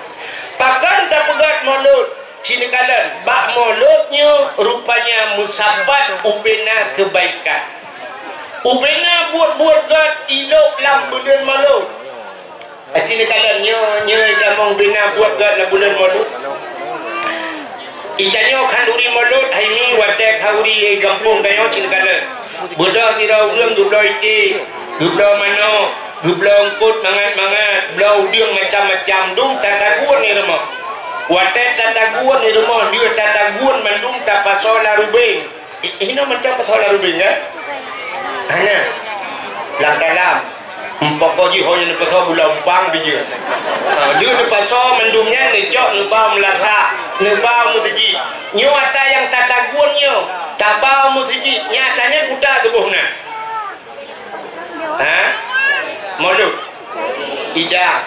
Pakon tapeugét Maulud? Ci neukalon, bak Maulud nyoe rupanya meusapat ubena keubaikan. Ubena buet-buet gét ilôb lam buleuen Maulud. Aci neukalon nyoe, nyoe tamong bina buet gét lam buleuen Maulud. Itanyoe khanduri mulod hai mi watée khanduri gampông tanyoe cit kalon. Beudôh sidroe ureuëng geubloe iték, geubloe manok, geubloe eungkot mangat-mangat, bloe udeueng macam-macam, dum tatagun di rumoh. Watée tatagun di rumoh, deuh tatagun mandum tapasoe lam rubeng. Ih, ih, inoe macam pasoe lam rubeng, kan? Hana. Lam dalam. Pokok jih ho nyang neupasoe gula umpang bijeu. Ha, deuh neupasoe mandum nyan neucok neuba meulasah, neuba meuseujid. Nyoe ata nyang tatagun nyoe, taba meuseujid, nyata nyan kuta geuboh na. Ha? Mulod. Idang.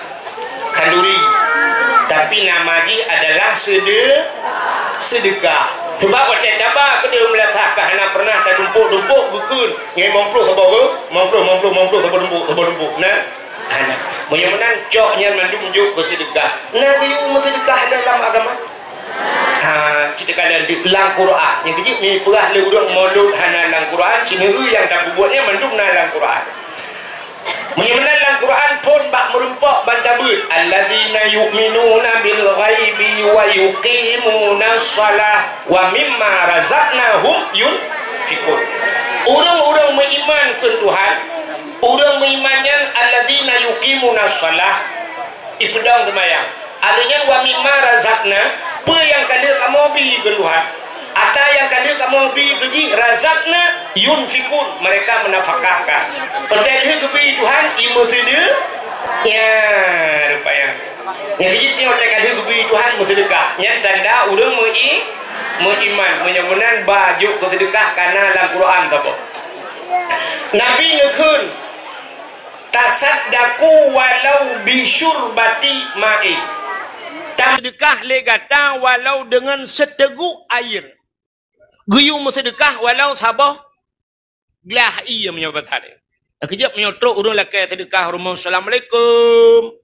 Khanduri. Tapi nama jih adalah sede-, sedekah. Sebab watée taba keudeh meulasah ka hana pernah tatumpok-tumpok geukheun. Ngai limong ploh saboh, limong ploh, limong ploh, limong ploh saboh tumpok, saboh tumpok. Nah, hana. Meunyoe meunan cok nyan mandum jok keu sedekah. Na geuyue meusedekah dalam agama? Ha, cit kalon di lam Quran. Nyang keujeuet mi peugah lé ureuëng mulod hana lam Quran, sineue nyang tapeubuet nyan mandum na lam Quran. Meunyoe meunan lam Quran phon bak meurumpok ban tabeuet, "Alladzina yu'minuna bil ghaibi wa yuqimunas shalah wa mimma razaqnahum yunfiqun." Ureuëng-ureuëng meuiman keu Tuhan, ureuëng meuiman nyan alladzina yuqimunas shalah, ipeudong seumayang. Artinya, "Wa mimma razaqna," peue nyang ka lheueh kamoe bi keu Tuhan. Ata nyang ka lheueh kamoe bi keu jih, "razaqna yunfiqun," mereka menafkahkan. Peue nyang lheueh geubi Tuhan, imeuseudeu-, ya, rupanya. Nyang jih nyoe ka lheueh geubi Tuhan meuseudekah. Nyan tanda ureuëng meui-, meuiman. Meunyoe meunan ba jok keu seudekah kana lam Quran saboh. Nabi neukheun, "Tasaddaqu walau bi syurbati ma'in." Taseudekah lé gata walau deungon siteuguk air. Geuyue meuseudekah walau saboh glah ié meunyoe basa. Keujeuet meunyoe trok ureuëng lakée seudekah rumoh, "Assalamualaikum."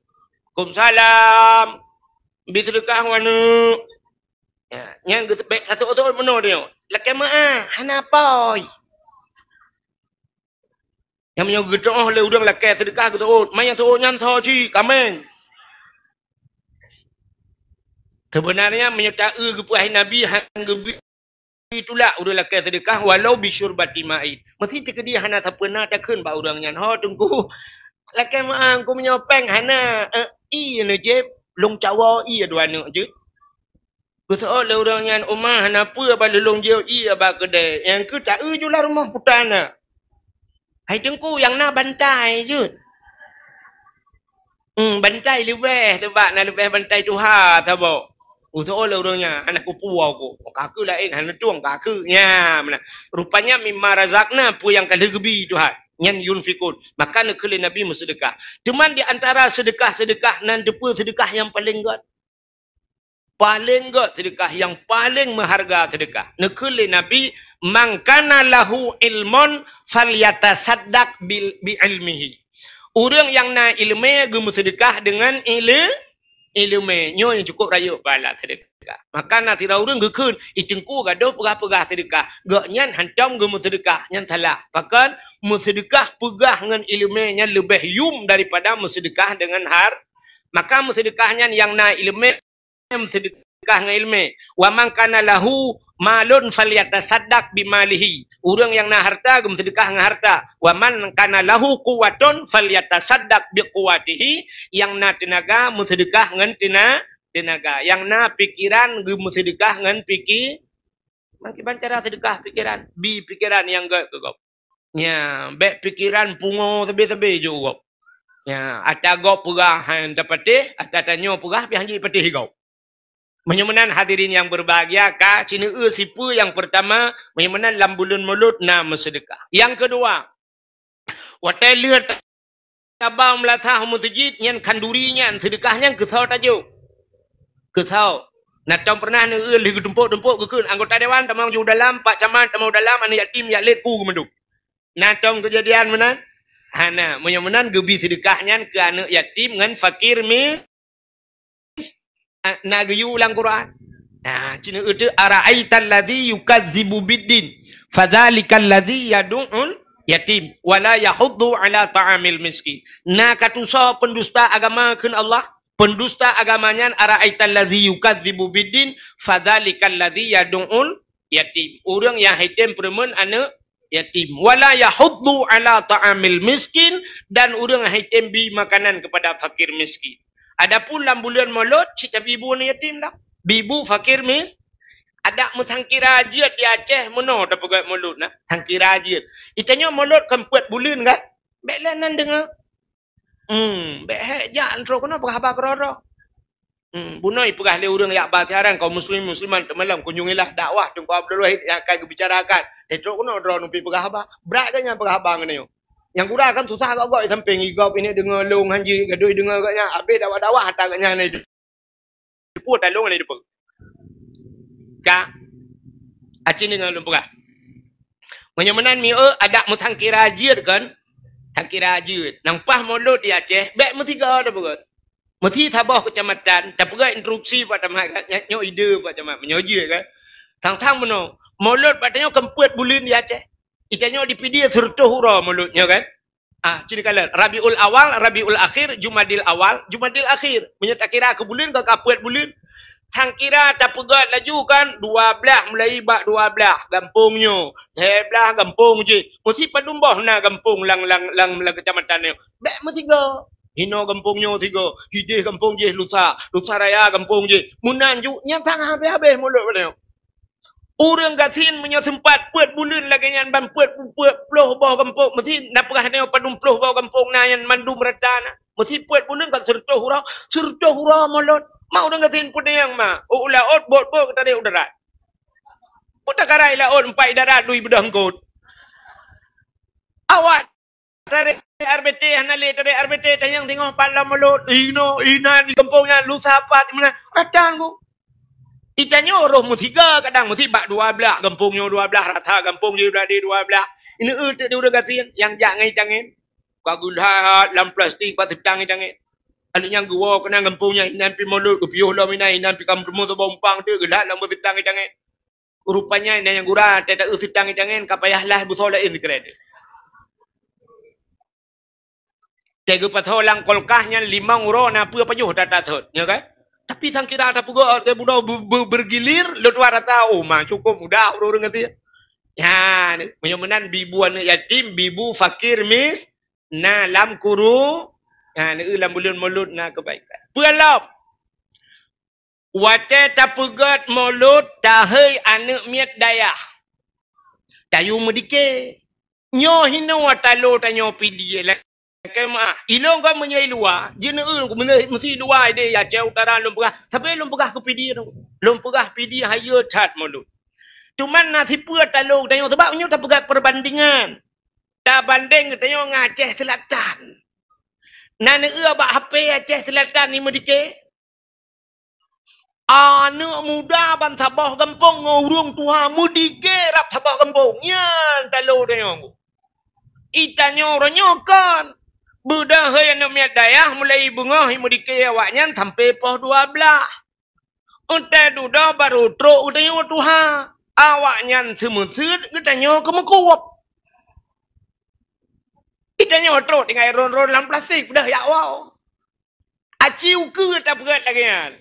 "Waalaikumsalam." "Bi seudekah waneuk." Ya, nyan geuteubiet satu otot meunoe nyoe. Lakée meu'ah, hana poi. Nyang meunyoe geuteu'oh lé ureuëng lakée seudekah geuteu'ot, manyang teu'ot nyan tho cit, kaméng. Sebenarnya meunyoe ta-eu geupeuhai Nabi han geubi tulak ureuëng lakée seudekah walau bi syurbati ma'in. Meusti teukeudi hana sapeue na takheun bak ureuëng nyan, "Ho Teungku, lakée meu'ah keu meunyoe péng hana, eh, ié neujieb, lôn cawoe ié dua neuk jeuet." Geuseuôt lé ureuëng nyan, "Uma, hana peue, ba lôn jiôh ié ba keudée." Nyang keu ta-eu ju lam rumoh kuta na. "Hai Teungku, nyang na bantai jeuet." Hmm, bantai leubeh, teubak na leubeh bantai tuha saboh. Geuseuôt lé ureuëng nyan, "Hana kupuwoe ku. Ka keu laén, hana tueng ka keu." Nya, meunan. Rupanya mimma razaqna, peue nyang ka lheueh geubi Tuhan. Nyan yunfiqun. Maka neukheun lé Nabi meuseudekah. Cuman di antara seudekah-seudekah nan teupeue seudekah nyang paleng gét? Paleng gét seudekah, nyang paleng meuharga seudekah. Neukheun lé Nabi, "Man kana lahu ilmun falyatasaddaq bil, bi ilmihi." Ureuëng nyang na iéleumé geumeuseudekah deungon ilé-, iéleumé. Nyoe nyang cukup rayeuk pahala seudekah. Maka na sidroe ureuëng geukheun, "Ih Teungku, gadôh peugah-peugah seudekah." Gobnyan hantom geumeuseudekah, nyan salah. Pakon? Meuseudekah peugah ngon iéleumé nyan leubeh yum daripada meuseudekah deungon har-, maka meuseudekah nyan nyang na iéleumé meuseudekah ngon iéleumé. "Wa man kana lahu malun falyatasaddaq bimalihi." Ureuëng nyang na harta geumeuseudekah ngon harta. "Wa man kana lahu quwwatun falyatasaddaq biquwwatihi." Nyang na teunaga meuseudekah ngon teuna-, teunaga. Nyang na pikeran geumeuseudekah ngon pike-, meukiban cara seudekah pikeran, bi pikeran nyang gét keu gob. Nya, bék pikeran pungo sabe-sabe jok gob. Nya, ata gob peugah han tapatéh, ata tanyoe peugah pih han jipatéh gob. Meunyoe meunan hadirin nyang berbahagia, ka sineue sipeue nyang pertama, meunyoe meunan lam buleuen Mulod na meuseudekah. Nyang keudua, watée lheueh taba meulasah u meuseujid nyan khanduri nyan, seudekah nyan keusoe tajok. Keusoe. Na tom pernah neueu lheueh geutumpok-tumpok geukheun anggota dewan tamong ju dalam, pak camat tamong dalam, aneuk yatim jak lét ku geumandum. Na tom keujadian meunan? Hana. Meunyoe meunan geubi seudekah nyan keu aneuk yatim ngon fakir mi-, na geuyue lam Quran. Nah, cit neu-, "Ara'aital ladzi yukazzibu biddin, fadzalikal ladzi yadu'ul yatim, wa la yahuddu ala ta'amil miskin." Na ka tusoe pendusta agama kheun Allah? Pendusta agama nyan, ara'aital ladzi yukadzibu biddin, fadzalikal ladzi yadu'ul yatim. Ureuëng nyang hai tem peureumeun aneuëk yatim. Wala yahuddu ala ta'amil miskin, dan ureuëng hai tem bi makanan kepada fakir miskin. Adapun lam buleuen Molot, cit tabi bu aneuëk yatim dah. Bi bu fakir mis-, adak meusangkira jeuet di Aceh meunoe tapeugah Molot na. Sangkira jeuet. Itanyoe Molot kan peuet buleuen kan? Bék lé nan deungoe. Hmm, bék hék jak ntroh keunoe peugah haba keudroe-droe. Hmm, bunoe peugah lé ureuëng yak ba siaran kaum muslim musliman teumalam kunjungilah dakwah Teungku Abdul Wahid nyang akan geubicarakan. Eh, trok keunoe droeneuh pih peugah haba. Brat geuh nyan peugah haba ngon nyoe. Nyang gura kan susah gok-gok di sampéng, i gob ini deungoe lôn hanji, gadui deungoe gobnyan, habéh dakwah-dakwah ata gobnyan nyoe. Dipeue talong lé dipeue. Ka. Aci deungoe lôn peugah. Meunyoe meunan mieu adak meusangkira jeuet kan? Sangkira jeuet. Nang paih Molot di Aceh, bék meusigoe tapeugah. Meusi saboh keucamatan, tapeugah instruksi bak camat, nyoe ide bak camat, meunyoe jeuet kan. Sang-sang meunoe, Molot bak tanyoe kan peuet buleuen di Aceh. Itanyoe dipidie sireutôh uroe Molot nyoe kan. Ah, cit kalon. Rabiul Awal, Rabiul Akhir, Jumadil Awal, Jumadil Akhir. Meunyoe takira keu buleuen, ka peuet buleuen. Sangkira tapeugah laju kan, dua blaih mulai bak dua blaih gampông nyoe, lhèe blaih gampông jih. Meusi padum boh na gampông lam, lam, lam, lam keucamatan nyoe. Bék meusigoe. Hinoe gampông nyoe sigoe, hideh gampông jih Lusa, Lusa Raya gampông jih. Meunan ju nyang sang habéh-habéh Molot bak tanyoe. Ureuëng gasien meunyoe seumpat peuet buleuen lagée nyan ban peuet, peuet ploh boh gampông, meusi na peugah nyoe padum ploh boh gampông na nyan mandum rata na. Meusi peuet buleuen kan sireutôh uroe, sireutôh uroe Molot. Ma ureuëng gasien peudeueng ma, u laôt bot-bot tadek u darat. Peue takarai laôt empat darat dui beudôh eungkôt. Awak Tarek R B T hana lé, tarek R B T tanyong singoh pat lam Molot. Inoe, inan di gampông nyan, Lusa pat, di meunan. Rata ngon. Itanyoe roh meusigoe kadang meusi bak dua blaih, gampông nyoe dua blaih, rata gampông jih dua blaih. Ini eu teuk di ureuëng gasien nyang jak ngon itangen. Ka geulhat lam plastik bak seutang itangen. Aneuk nyan geuwoe keunan gampông nyan, inan pih Molot, geupiôh lom inan, inan pih ka meuteumé saboh umpang teuk, geulhat lam bak seutang itangen. Rupanya na nyang gura, teu taeu seutang itangen ka payah lah beusoe laén sikrek. Teu geupasoe lam kulkas nyan limong uroe na peue pajoh that-that thot, nyo kan? Tapi sangkira tapeugah, teu bunoe be-, be-, bergilir, lôn tuan rata, oh, ma cukup mudah ureuëng ngerti. Nyan, meunyoe meunan bibu aneuëk yatim, bibu fakir mis-, na lam kuru, na neu lam buleuen Molot na keubaikan. Peue lom? Watée tapeugét Molot tahei aneuëk miet dayah, tayue meudike. Nyoe hinoe talo tanyoe pidie lakée meuah. Ilong ka meunyoe i luwa, jeuneue meusi luwa ideh Aceh Utara lôn peugah, tapi lôn peugah keu pidie tu. Lôn peugah pidie hayeue that Molot. Cuman na sipeue talo tanyoe, sabab nyoe tapeugét perbandingan. Tabandeng tanyoe ngon Aceh Selatan. Na neueu bak H P Aceh Selatan ni meudike. Aneuëk muda ban saboh gampông ngon ureuëng tuha meudike rab saboh gampông. Nyan talo tanyoe. Itanyoe uroe nyoe kon. Beudahai aneuëk miet dayah mulai beungoh i meudike awaknyan sampai poh dua blaih. Untée dudoe barô trok geutanyoe tuha. Awaknyan seumeuseut geutanyoe keumeukub. Itanyoe trok tinggai ron-ron lam plastik, peudeh jak woe. Aci ukeue tapeugét lagée nyan.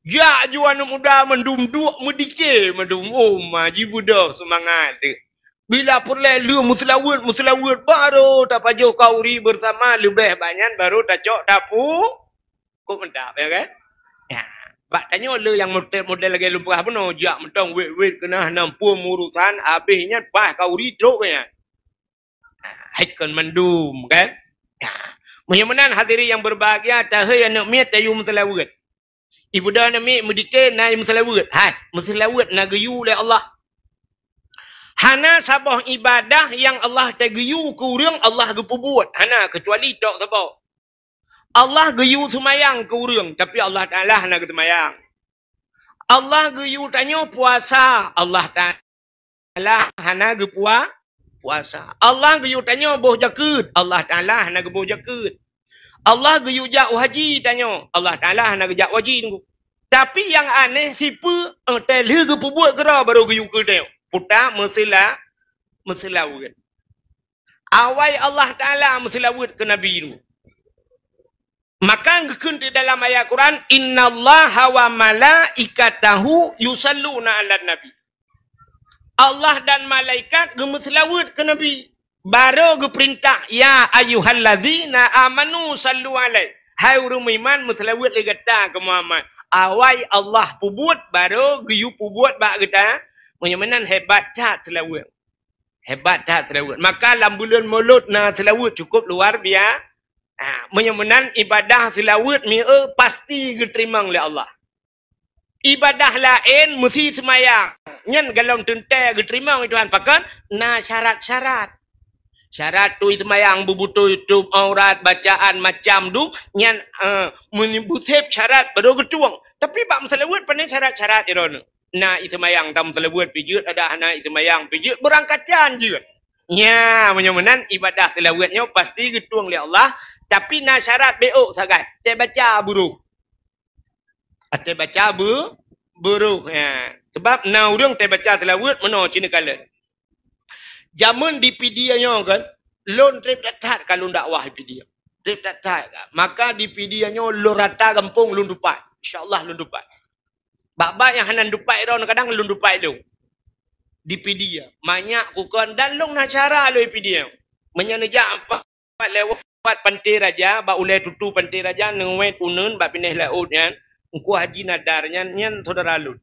Jak ju aneuëk muda mandum duek meudike, mandum, oh, ma jibeudôh seumangat teuh. Bila peureulée lheueh meuseulaweuet-meuseulaweuet, barô tapajoh kauri beusama, leubeh banyak barô tacok tapu. Kok mantap, ya kan? Ya. Bak tanyoe le nyang model, model lagée lôn peugah bunoe, jak mantong wet-wet keunah nam pue murusan, habéh nyan paih kauri trok nyan. Hai kon mandum, kan? Ya. Meunyoe meunan hadirin yang berbahagia, tahei aneuëk miet tayue meuseulaweuet. Ibuda aneuëk miet meudike na meuseulaweuet. Hai, meuseulaweuet na geuyue lé Allah. Hana saboh ibadah nyang Allah tageuyue keu ureuëng Allah geupeubuet. Hana, keucuali tok saboh. Allah geuyue seumayang keu ureuëng, tapi Allah Taala hana geuseumayang. Allah geuyue tanyoe puasa, Allah Taala hana geupua-, puasa. Allah geuyue tanyoe boh jakeuet, Allah Taala hana geuboh jakeuet. Allah geuyue jak u haji tanyoe, Allah Taala hana geujak u haji teungku. Tapi nyang aneh sipeue, eh, teuh lheueh geupeubuet keudroe barô geuyue keu tanyoe. Puta meuseula-, meuseulaweuet. Awai Allah Taala meuseulaweuet keu Nabi nyoe. Maka geukheun di dalam ayat Quran, "Innallaha wa malaikatahu yusalluna 'alan nabi." Allah dan malaikat geumeuseulaweuet keu Nabi. Barô geupeurintah, "Ya ayyuhallazina amanu sallu alaihi." Hai ureuëng meuiman, meuseulaweuet lé gata keu Muhammad. Awai Allah peubuet, barô geuyue peubuet bak gata. Meunyoe meunan, hebat that seulaweuet. Hebat that seulaweuet. Maka lam buleuen Mulod na seulaweuet cukup luar biasa. Ha, meunyoe meunan, ibadah seulaweuet mieu pasti geuteurimong lé Allah. Ibadah laén meusi seumayang. Nyan golom teuntée geuteurimong lé Tuhan. Pakon? Na syarat-syarat. Syarat tui seumayang, beubutôi tueb aurat, bacaan macam dum, nyan, eh, meunyoe buseb syarat baru geutueng. Tapi bak meuseulaweuet pane syarat-syarat droeneuh. Na ie seumayang tam seulaweuet pih jeuet, adak hana ie seumayang pih jeuet, beurangkacan jeuet. Nya, meunyoe meunan ibadah seulaweuet nyoe pasti geutueng lé Allah, tapi na syarat bék sagai, teubaca buroh. Teubaca bu-, buroh, ya. Sebab na ureuëng teubaca seulaweuet meunoe cit neukalon. Jameun di Pidie nyoe kan, lôn treb that-that ka lôn dakwah di Pidie. Treb that-that ka. Maka di Pidie nyoe lôn rata gampông lôn dupat. Insya Allah lôn dupat. Bak-bak nyang hana dupat droe kadang lôn dupat lôn. Di Pidie. Manyak kukon dan lôn na cara lôn di Pidie. Meunyoe neujak pat lewat Pantai Raja, bak ulée tutu Pantai Raja, neuwét uneun bak binéh laôt nyan, Teungku Haji Nadar nyan, nyan syedara lôn.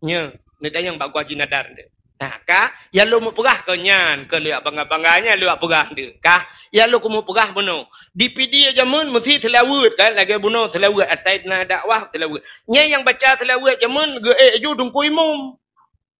Nyoe, neutanyong bak Teungku Haji Nadar nyoe. Nah, ka, nyang lôn meupeugah keu nyan, keu lheueh bangga-bangga nyan lôn peugah nyoe. Ka, nyang lôn keumeung peugah bunoe. Di Pidie jameun meusi seulaweuet kan, lagée bunoe seulaweuet, atai na dakwah seulaweuet. Nyan nyang baca seulaweuet jameun geuék ju Teungku Imum.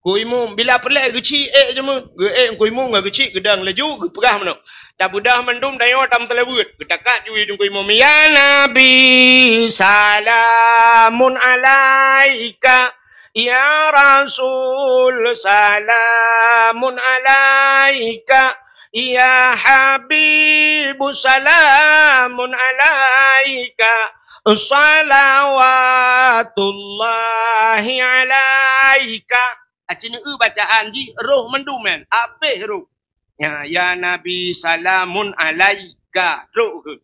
Teungku Imum, bila peureulée geuchik ék jameun, geuék Teungku Imum ngon geuchik geudong laju geupeugah meunoe. Tabeudôh mandum tanyoe tam seulaweuet, geutakat ju Teungku Imum, "Ya Nabi, salamun alaika. Ya Rasul, salamun alaika. Ya Habibu, salamun alaika. Salawatullahi alaika." Aci neu bacaan jih roh mandum nyan, habéh roh. Ya, ya Nabi, salamun alaika. Trok keuh.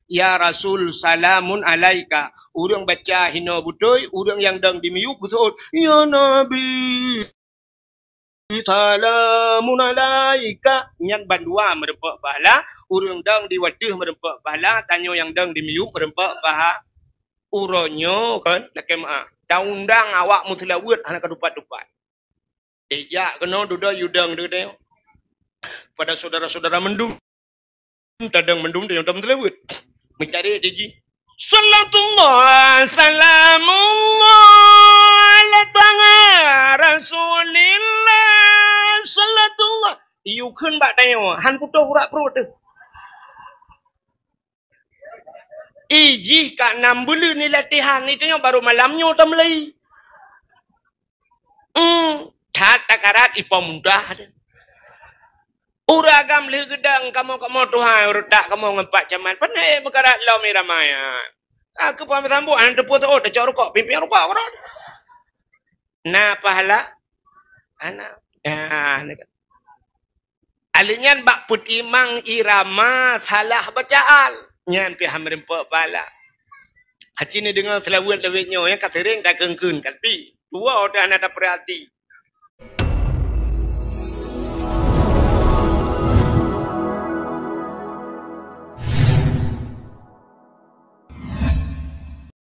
Ya Rasul, salamun alaika. Ureuëng baca hinoe beutôi, ureuëng nyang dong di miyueb geuseuôt, "Ya Nabi, salamun alaika." Nyan bandua meureumpok pahala, ureuëng dong di wateuh meureumpok pahala, tanyoe nyang dong di miyueb meureumpok paha-, uroe nyoe kan, lakée meu'ah. Taundang awak meuseulaweuet hana ka tupat-tupat. Dijak keunoe dudoe yue dong deuh. Pada syedara-syedara mandum, tadong mandum tanyong tam seulaweuet. Meucari di jih. Salatullah, salamullah ala taha Rasulillah. Salatullah. Yue kheun bak tanyoe, han putôh urat pruet teuh. Ih, jih ka nam buleuen ni latihan, itu nyoe baru malam nyoe tameulai. Hmm, that takarat ipo mudah deh. Ureuëng agam lheueh geudong kamoe-kamoe tuha, ureuëng tak kamoe ngon Pak Camat. Pane meukarat lom irama nyan. Aku paham sambut, aneuk teupeu teuôt, tacok rukok, pimpin rukok keudroe. Na pahala? Ana. Ya, ni kan. Alèh nyan bak peutimang irama salah bacaan. Nyan pih han meureumpok pahala. Aci neudeungoe seulaweuet lawét nyoe nyang ka seuréng takeun-keun, tapi dua udah hana tapeurati.